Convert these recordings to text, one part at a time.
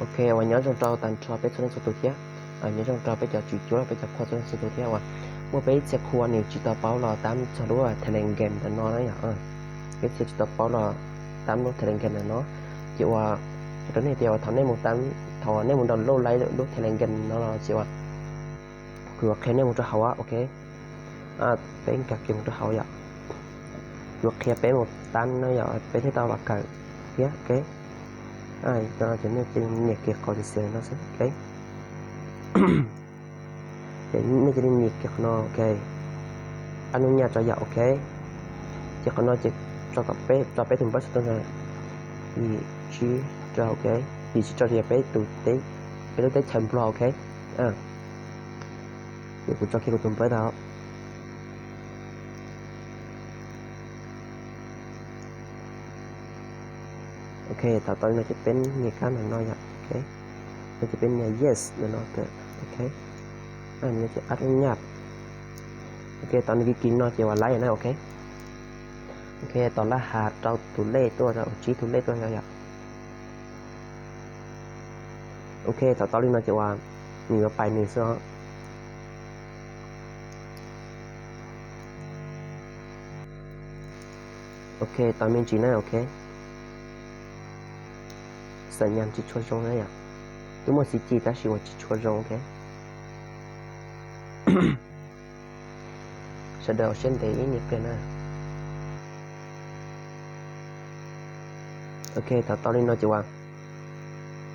Ok, uas nyob zoo rau tag nrho peb txhua leej txhua tus thiab. Nyob zoo rau peb cov tswv cuab, peb cov qhua txhua leej txhua tus thiab uas muaj peb ib txhia qhua nws tsis tau paub los tab txog lub Telegram ntawm no na yom. Peb txhia tsis tau paub los tab lub Telegram ntawm no. Ces uas rau nej tias uas thaum nej mus tab, thaum nej mus download lub Telegram no los ces uas kuv yuav qhia nej mus rau hauv, ok. Peb nkag kiag mus rau hauv yom. Kuv yuav qhia peb mus tab no yom, peb thiaj tau los kawm thiab, ok. Ces nej cia li nias kiag qhov xim xim no xwb, ok. Ces nej cia li nias kiag qhov no, ok. Ab nub nyaj tso yom, ok. Ces qhov no ces tso kom peb, tso peb tus npawb xov tooj ntawd, yim tsib rau, ok. Yim tsib rau ces yog peb tus, peb lub teb chaws Nplog, ok. Ces kuv tso kiag kuv tus npawb tau. Ok, thaum tau li no ces peb nias kab ntawm no yom, ok. No ces peb nias yes ntawm no, ok. No ces ab nub nyaj. Ok, tau nws kiv kiv no ces uas laib na, ok. Ok, tau lab has rau tus lej tuaj, rau tsib tus lej tuaj yom. Ok, thaum tau li no ces uas nws yuav pais nws xwb os. Ok, tau me ntsis na, ok. Xam nyas tsis tshua zoo na yom. Twb muaj txiv ci tab sis uas tsis tshua zoo, ok. Sawv daws ua siab ntev ib nyuag pliag na. Ok, thaum tau li no ces uas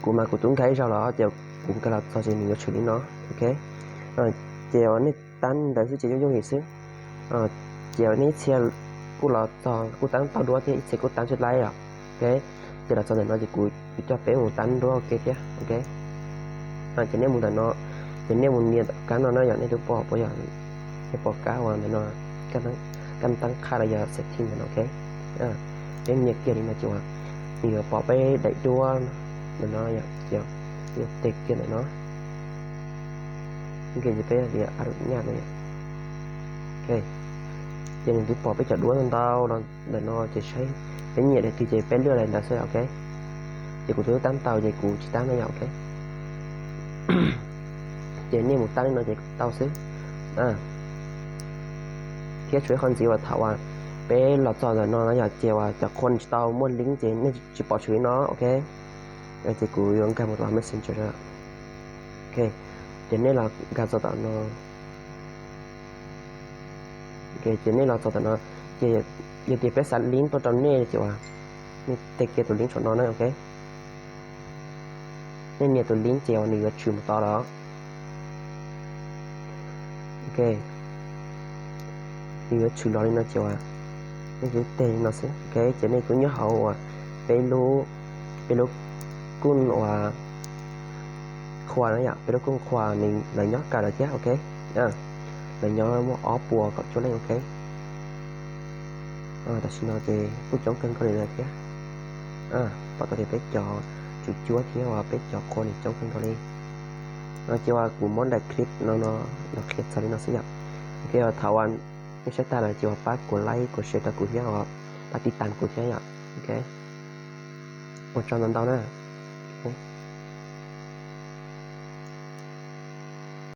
kuv mas kuv twb nkag ib zaug los ces kuv nkag los txog ces nws yuav tshwm li no, ok. Ces uas nej tab ntawd xwb ces yooj yooj yim xwb. Ces uas nej ib txhia kuj los txog kuj tab tau duab thiab ib txhia kuj tab tsis laib os, ok. Ces los txog ntawm no ces kuv coj peb mus tab duab ua ke thiab, ok. Ces nej mus ntawm no, ces nej mus nias kab no na yom, nej twb pom puas yog, nej pom kab uas ntawm no, kab tab qha los yog setting ntawm no, ok. Peb nias kiag li no ces uas nws yuav pom peb daim duab ntawm no yom, ces yuav tes kiag ntawm no. Ces peb tias ab nub nyaj no yom. Ok, ces nws twb pom peb cov duab ntau ntau los ntawm no ces saib peb nyiam daim twg ces peb lwaj daim ntawd xwb, ok. Ces kuv twb tab tau ces kuv tsis tab no yom, ok. Ces nej mus tab li no ces tau xwb. Thiab tshuav ib qho ntxiv uas thaum uas peb los txog ntawm no no yom, ces uas cov qhua tsis tau muaj link ces nej tsis pom tshwm li no, ok. Ces kuv yuav nkag mus tom messenger. Ok, ces nej los nkag txog tom no. Ok, ces nej los txog tom no, ces yog tias peb xa link tuaj rau nej ces uas nej tes kiag tus link saum no na, ok. Nej nias tus link ces uas nws yuav tshwm mus tod los. Ok, nws yuav tshwm los li no ces uas nej tes li no xwb, ok. Ces nej twb nyob hauv uas peb lub, peb lub kooj uas qhua no yom, peb lub kooj qhua nws lawv nyob kawg lawm thiab, ok. Lawv nyob muaj ob puas kaum cuaj leej, ok. Tam sim no ces kuj coob kawg nkaus li lawm thiab. Pom tau tias peb cov tswv cuab thiab uas peb cov qhua nws coob kawg nkaus li. No ces uas kuv muab daim clip no no los qhia txog li no xwb yom. Ok, thaum uas nej saib tag lawm ces uas pab kuv like kuv share rau kuv thiab uas pab tiv tas kuv thiab yom. Ok, ua tsaug ntau ntau na.